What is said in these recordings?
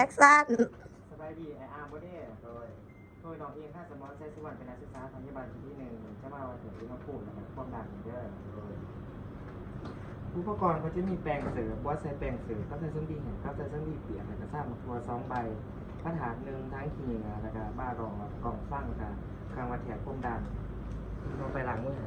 ແອັກຊັນ. ສະບາຍດີ ອ້າຍອາມບໍ່ເດ້? ໂດຍ ໂດຍ ນ້ອງເອງ ທ່ານສະໝອນ ໄຊສຸວັນ ເປັນນັກສຶກສາພະຍາບານປີທີໜຶ່ງ ຈະມາເວົ້າເຖິງອຸນຫະພູມ ແລະກະຄວາມດັນເດີ. ໂດຍ ອຸປະກອນກໍຈະມີແປ້ງເສີບ, ບວດໃສ່ແປ້ງເສີບ ກັບໃສ່ສຳລີແຫ້ງ ກັບໃສ່ສຳລີປຽກ ແລະກະຊາມໝາກຖົ່ວສອງໃບ, ພະທາດໜຶ່ງ, ຖັງຂີ້ເຫຍື້ອ ແລະກະບາຣອງ ແລະກະກ້ອງຟັງ ແລະກະເຄື່ອງວັດແທກຄວາມດັນ. ເຮົາໄປລ້າງມື. ຂ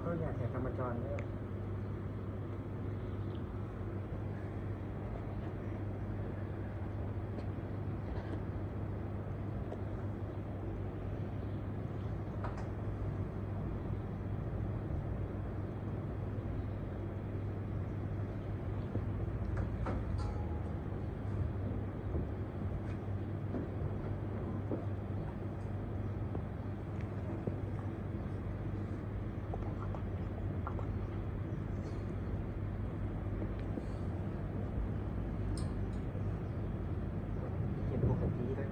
ໍອະນຸຍາດແທກກຳມະຈອນເດີ. ເປັນປົກກະຕິເດ້.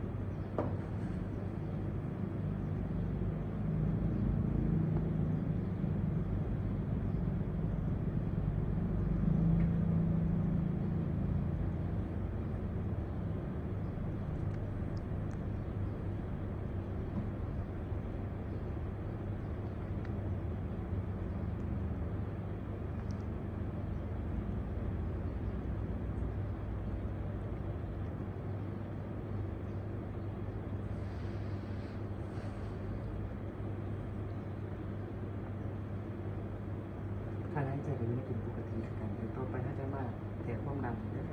ຄ່າແຮງໃຊ້ກໍຢູ່ໃນເກນປົກກະຕິຄືກັນ, ແຕ່ຕໍ່ໄປເຮົາຈະມາແທກຄວາມດັນເດີ. ເ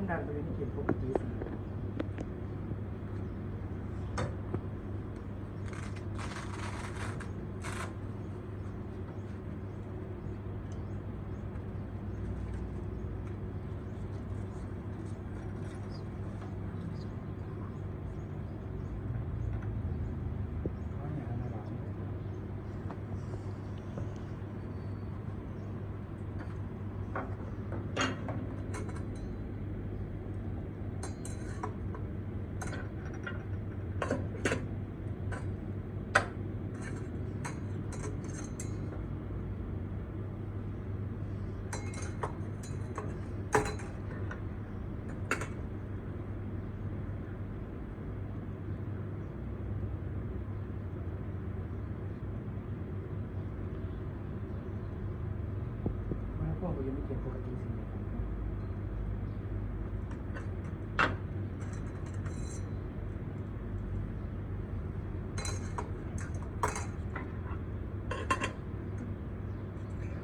ຕັ້ງໄປຢູ່ໃນເກນປົກກະຕິ.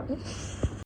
ອືມ.